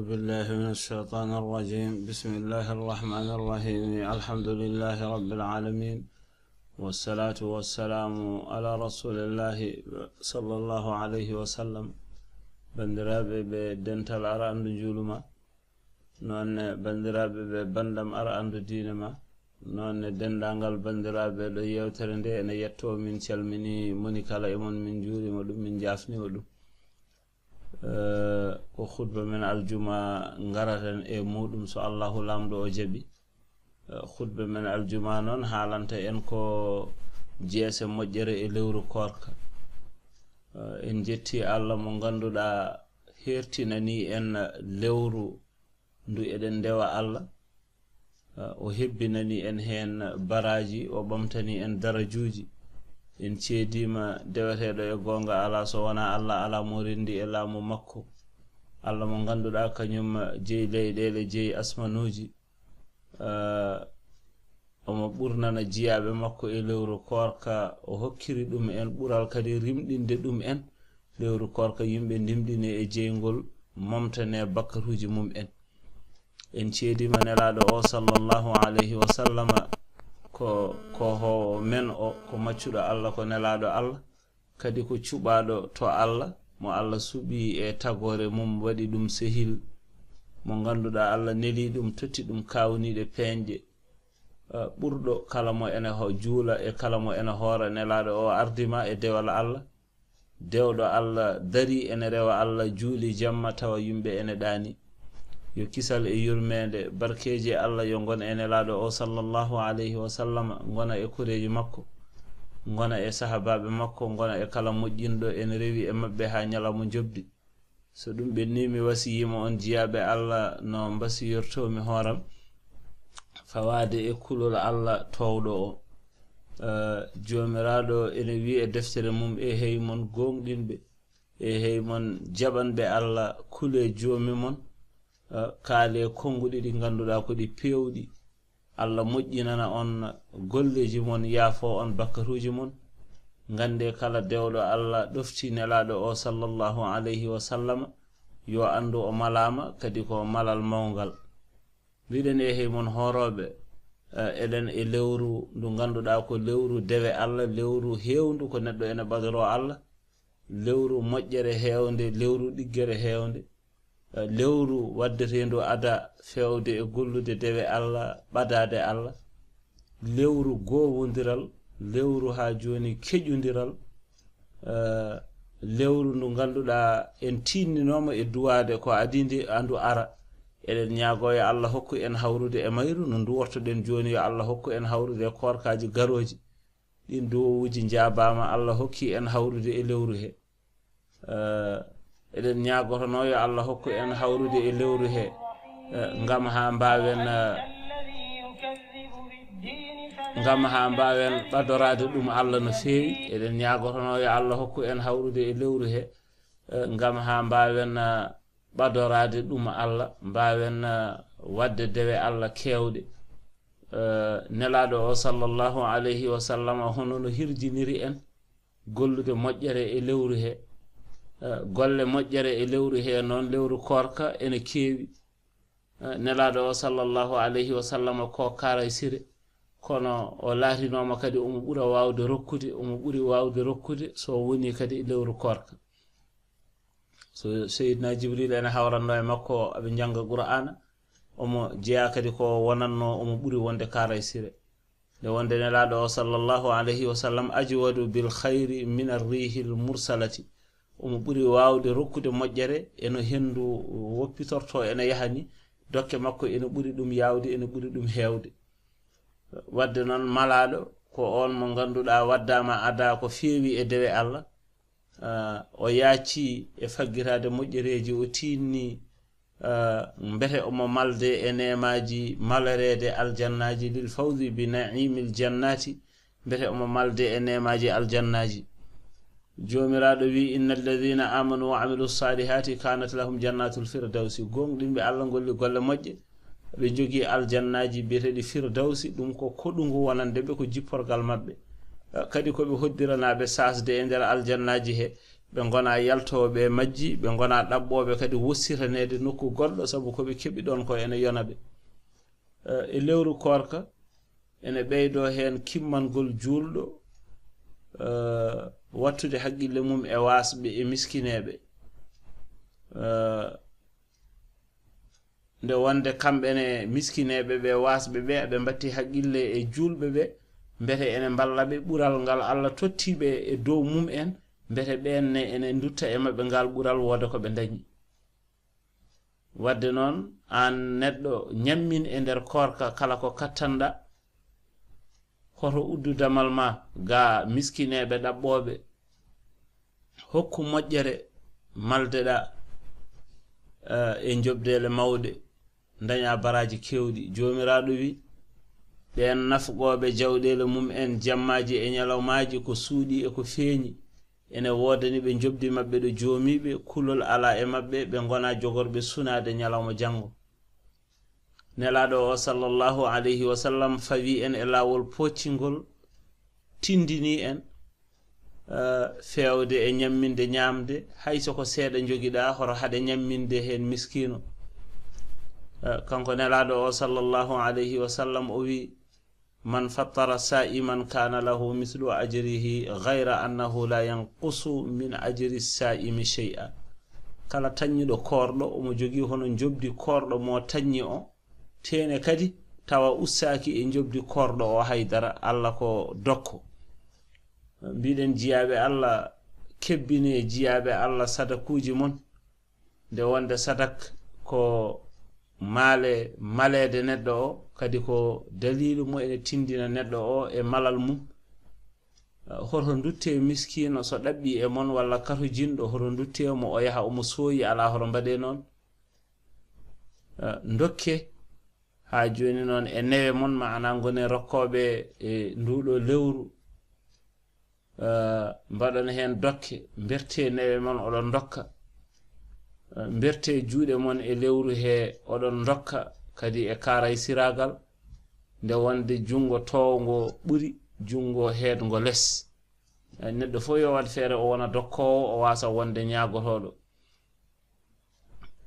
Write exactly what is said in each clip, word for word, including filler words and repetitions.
بالله من الشيطان الرجيم. بسم الله الرحمن الرحيم. الحمد لله رب العالمين. والصلاة والسلام على رسول الله صلى الله عليه وسلم. Banndiraaɓe ɓe dental ara anndu njuulu ma, noon ne banndiraaɓe ɓe banndam ara anndu diine ma, noon ne denndaangal banndiraaɓe ɗo yeewtere nde ene yettoo, min calminii moni kala e mon, min njuuriima ɗum, min njaafniima ɗum. Eh, ko khutba men aljuma ngaraten e muɗum so Allahu Laamɗo o jaɓi. Eh, khutba men aljuma noon haalanta en ko jeese moƴƴere e lewru koorka. Eh, en njetti Allah mo ngannduɗaa heertinani en lewru ndu eɗen ndewa Allah. Ah, o hebbinani en heen baraaji, o ɓamtani en darajuuji. En ceediima deweteeɗo e goonga alaa so wonaa Allah, alaa mo renndi e laamu makko. Allah mo ngannduɗaa kañum jeyi leyɗeele, jeyi asmanuuji. Ah, omo ɓurnana jiyaaɓe makko e lewru koorka, o hokkiri ɗum en ɓural kadi rimɗinde ɗum en. Lewru koorka yimɓe ndimɗine e jeyngol, momtane bakkaruuji mum en. En ceediima nelaaɗo o sallallahu alayhi wa sallama ko, ko hoowo men o, ko maccuɗo Allah, ko nelaaɗo Allah, kadi ko cuɓaaɗo to Allah, mo Allah suɓi e tagoore mum, waɗi ɗum sehil, mo ngannduɗaa Allah neli ɗum, totti ɗum kaawniiɗe peeñɗe. Eh, ɓurɗo kala mo ene ho-, juula e kala mo ene hoora nelaaɗo o ardiima e dewal Allah. Dewɗo Allah darii ene rewa Allah, juuli jamma tawa yimɓe ene ɗaanii. Yo kisal e yurmeende, barkeeji Allah yo ngon e nelaaɗo o sallallahu alayhi wa sallama, ngona e koreeji makko, ngona e sahabaaɓe makko, ngona e kala moƴƴinɗo ene rewi e maɓɓe haa ñalawma njoɓdi. So ɗum ɓennii, mi wasiyiima on jiyaaɓe Allah no mbasiyortoomi hooram, fawaade e kulol Allah toowɗo o. Eh, Joomiraaɗo ene wi'i e deftere mum, e hey mon gooŋɗinɓe, e hey mon jaɓanɓe Allah, kulee Joomi mon, eh, kaalee konnguɗi ɗi ngannduɗaa ko ɗi peewɗi. Allah moƴƴinana on golleeji mon, yaafoo on bakkatuuji mon. Nganndee kala dewɗo Allah ɗofti nelaaɗo o sallallahu alayhi wa sallama, yo anndu o malaama, kadi ko malal mawngal. Mbiɗen e hey mon hoorooɓe, eh, eɗen e lewru ndu ngannduɗaa ko lewru dewe Allah, lewru heewndu ko neɗɗo ene ɓadoroo Allah, lewru moƴƴere heewnde, lewru ɗiggere heewnde, eh, lewru waddeteendu ada feewde e gollude dewe Allah, ɓadaade Allah, lewru goowondiral, lewru haa jooni keƴondiral, eh, lewru ndu ngannduɗaa en tiinninooma e duwaade ko adii nde andu ara. Eɗen ñaagoo yo Allah hokku en hawrude e mayru no nduwortoɗen jooni, yo Allah hokku en hawrude e koorkaaji garooji. Ɗiin duwowuuji njaabaama, Allah hokki en hawrude e lewru he. Eh, eɗen ñaagotonoo yo Allah hokku en hawrude e lewru he, eh, ngam haa mbaawen, eh, ngam haa mbaawen ɓadoraade ɗum Allah no feewi. Eɗen ñaagotonoo yo Allah hokku en hawrude e lewru he, eh, ngam haa mbaawen, eh, ɓadoraade ɗum Allah, mbaawen, eh, waɗde dewe Allah keewɗe. Eh, Nelaaɗo o sallallahu alayhi wa sallam, hono no hirjiniri en gollude moƴƴere e lewru he. Eh, golle moƴƴere e lewru he noon, lewru koorka ene keewi. Eh, Nelaaɗo o sallallahu alayhi wa sallam ko karay sire, kono o laatinooma kadi omo ɓura waawde rokkude, omo ɓuri waawde rokkude so woni kadi e lewru koorka. So Seydina Jibril ene hawranno e makko, aɓe njannga Qur'aana, omo jeyaa kadi ko wonanno omo ɓuri wonde karay sire. Nde wonde Nelaaɗo o sallallahu alayhi wa sallam ajwadu bil khayri min arrihil mursalati. Omo ɓuri waawde rokkude moƴƴere e no henndu woppitorto ene yaha ni, dokke makko ene ɓuri ɗum yaawde, ene ɓuri ɗum heewde. Wadde noon, malaaɗo ko oon mo ngannduɗaa waddaama adaa ko feewi e dewe Allah. Ah, o yaaccii e faggitaade moƴƴereeji, o tiinnii, ah, mbete omo malde e neemaaji malereede aljannaaji, lil fawzi bi na'iimil jannaati, mbete omo malde e neemaaji aljannaaji. Joomiraaɗo wi'i, "Inna alladhina amanu wa amilu salihaati kanat lahum jannatul firdawsi." Gooŋɗinɓe Allah ngolli golle moƴƴe, ɓe njogii aljannaaji biyeteeɗi Firdawsi, ɗum ko koɗungu wonande ɓe, ko jipporgal maɓɓe. Eh, kadi ko ɓe hoddiranaaɓe saasde e nder aljannaaji he, ɓe ngona yaltooɓe e majji, ɓe ngona ɗaɓɓooɓe kadi wossitaneede nokku goɗɗo, sabu ko ɓe keɓi ɗoon ko ene yona ɓe. Eh, e lewru koorka, ene ɓeydoo heen kimmangol juulɗo, eh, wattude haqqille mum e waasɓe e miskineeɓe. Eh, nde wonde kamɓe ne miskineeɓe ɓe, waasɓe ɓe, aɓe mbatti haqqille e juulɓe ɓe, mbete ene mballa ɓe ɓural ngal Allah totti ɓe e dow mum en, mbete ɓeen ne ene ndutta e maɓɓe ngal ɓural wooda ko ɓe ndañi. Wadde noon, aan neɗɗo, ñammin e nder koorka kala ko kattanɗa, hoto uddu damal ma ga miskineeɓe ɗaɓɓooɓe, hokku moƴƴere maldeɗa, eh, e njoɓdeele mawɗe, ndaña baraaji keewɗi. Joomiraaɗo wi, ɓeen nafqooɓe jawɗeele mum en jammaaji e ñalawmaaji, ko suuɗi e ko feeñi, ene woodani ɓe njoɓdi maɓɓe ɗo joomiiɓe, kulol alaa e maɓɓe, ɓe ngona jogorɓe sunaade ñalawma janngo. Nelaaɗo o, sallallahu alayhi wa sallam, fawi en e laawol pooccingol, tindini en, eh, feewde e ñamminde ñaamde, hay so ko seeɗa njogiɗa, hoto haɗe ñamminde heen miskiino. Eh, kanko Nelaaɗo o, sallallahu alayhi wa sallam, o wi, "Man fattara saa'iman kana lahu mislu ajrihi, ghayra annahu la yanqusu min ajri saa'imi shay'a." Kala taññuɗo koorɗo, omo jogii hono njoɓdi koorɗo mo taññi o, teene kadi tawa ussaaki e njoɓdi koorɗo o hay dara, Allah ko dokko. Mbiɗen jiyaaɓe Allah, kebbine jiyaaɓe Allah sadakuuji mon, nde wonde sadak ko maale, maleede neɗɗo o, kadi ko daliilu mo ene tindina neɗɗo o e malal mum. Hoto ndutte miskiino so ɗaɓɓi e mon walla katojinɗo, hoto ndutte mo o yaha omo sooyi, alaa hoto mbaɗe noon. Eh, ndokke haa jooni noon e newe mon, maana ngone rokkooɓe e nduuɗo lewru. Eh, mbaɗon heen dokke, mberte newe mon oɗon ndokka. Eh, mberte juuɗe mon e lewru he oɗon ndokka, kadi e kaaray siraagal, nde wonde junngo toowngo ɓuri junngo heedngo les. Eh, neɗɗo fof yo waɗ feere o wona dokkoowo, o waasa wonde ñaagotooɗo.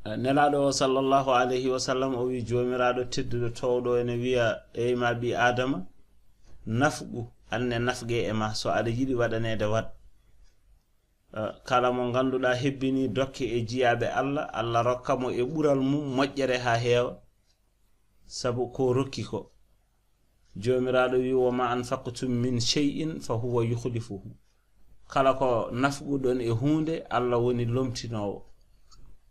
Eh, Nelaaɗo o, sallallahu alayhi wa sallam, o wi, Joomiraaɗo tedduɗo toowɗo ene wiya, "Ey ma ɓii Aadama, nafqu, anne nafqe e ma, so aɗa yiɗi waɗaneede, waɗ." Eh, kala mo ngannduɗaa hebbini dokke e jiyaaɓe Allah, Allah rokka mo e ɓural mum moƴƴere haa heewa, sabu ko rokki ko. Joomiraaɗo wi, "Wa ma anfaqtum min shay'in fa huwa yukhlifuhu." Kala ko nafquɗon e huunde, Allah woni lomtinoowo.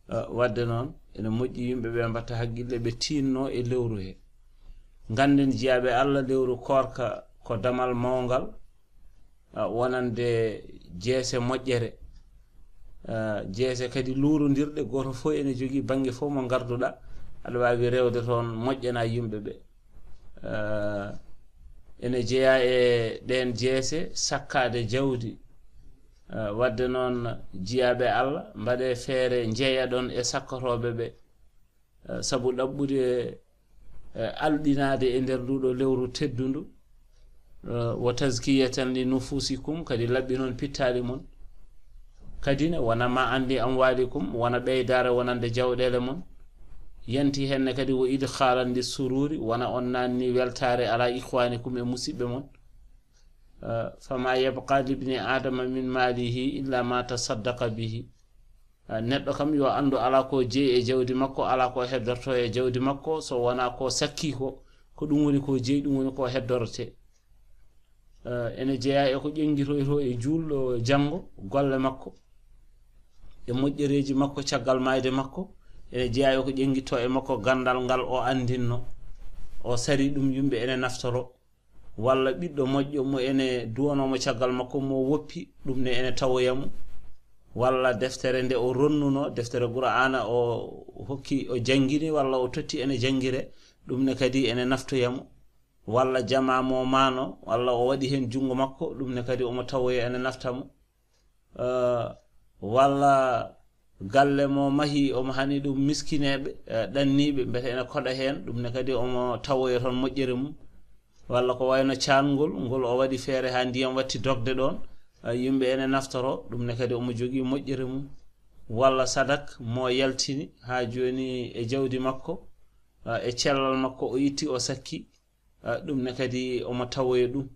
Eh, wadde noon, ene moƴƴi yimɓe ɓe mbatta haqqille, ɓe tiinno e lewru he. Ngannden jiyaaɓe Allah, lewru koorka ko damal mawngal, eh, wonande jeese moƴƴere. Eh, jeese kadi luurondirɗe, gooto fof ene jogii bannge fof mo ngarduɗa, aɗa waawi rewde toon moƴƴana yimɓe ɓe. Eh, ene jeyaa e ɗeen jeese sakkaade jawdi. Eh, wadde noon, jiyaaɓe Allah, mbaɗe feere njeyaɗon e sakkotooɓe ɓe. Eh, sabu ɗaɓɓude, eh, alɗinaade e nder nduɗo lewru teddundu, eh, wa tazkiyatan li nufusikum, kadi laɓɓinon pittaali mon. Kadi ne, wa nama'an li amwalikum, wona ɓeydaare wonande jawɗeele mon. Yanti henne kadi, wa idkhalan li sururi, wona on naanni weltaare ala ikhwanikum, e musiɓɓe mon. Eh, fama yabqa libni adama min malihi illa ma tasaddaqa bihi. Ah, neɗɗo kam yo anndu alaa ko jeyi e jawdi makko, alaa ko heddorto e jawdi makko, so wonaa ko sakki ko, ko ɗum woni ko jeyi, ɗum woni ko heddorte. Eh, ene jeyaa e ko ƴenngitoyto e juulɗo janngo, golle makko, e moƴƴereeji makko caggal maayde makko, ene jeyaa e ko ƴenngitto e makko ganndal ngal o anndinno, o sari ɗum yimɓe ene naftoro. Walla ɓiɗɗo moƴƴo mo ene duwanoo mo caggal makko, mo woppi, ɗum ne ene tawoya mo. Walla deftere nde o ronnunoo, deftere Qur'aana o hokki, o janngini, walla o totti ene janngire, ɗum ne kadi ene naftoya mo. Walla jamaa mo maano, walla o waɗi heen junngo makko, ɗum ne kadi omo tawoya ene nafta mo. Eh, walla galle mo mahi, omo hani ɗum miskineeɓe, eh, ɗanniiɓe, mbete ene koɗa heen, ɗum ne kadi omo tawoya toon moƴƴere mum. Walla ko wayno caangol, ngol o waɗi feere haa ndiyam watti dogde ɗoon, Yimɓe ene naftoro ɗum ne kadi, omo jogii moƴƴere mum walla sadak mo yaltini haa jooni e jawdi makko, e cellal makko, o itti o sakki. Ɗum ne kadi omo tawoya ɗum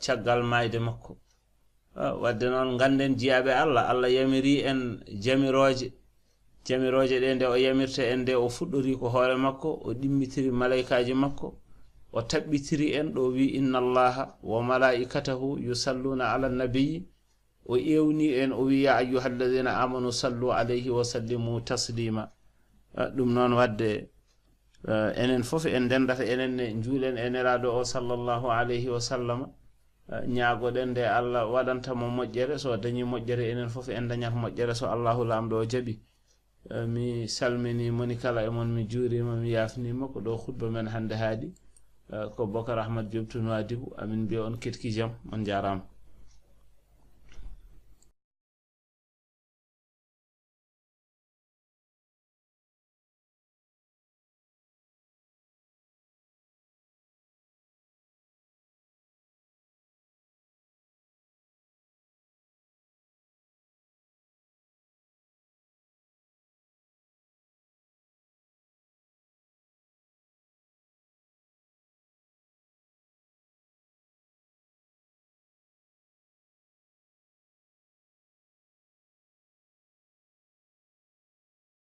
caggal maayde makko. Wadde noon, ngannden jiyaaɓe Allah, Allah yamiri en jamirooje. Jamirooje ɗe, nde o yamirta en, nde o fuɗɗori ko hoore makko, o ɗimmitiri malaykaaji makko, o taɓɓitiri en ɗo wi: "Inna Allaha wa malaikatahu yusalluna ala nabiyyi." O ewni en, o wi: "Ya ayyuha alladhina amanu sallu alayhi wa sallimu taslima." Ɗum noon, wadde enen fof en ndendata, enen ne njuulen e Nelaaɗo o sallallahu alayhi wa sallama. Ñaagoɗen nde Allah waɗanta mo moƴƴere, so dañi moƴƴere, enen fof en dañat moƴƴere, so Allahu Laamɗo o jaɓi. Mi salmini moni kala e mon, mi juurima, mi yaafnima. Ko ɗo khutba men hannde haaɗi. Ko Bokar Ahmad Diop to Nouadhibou. Amin mbiya on ketki jam, on njaaraama.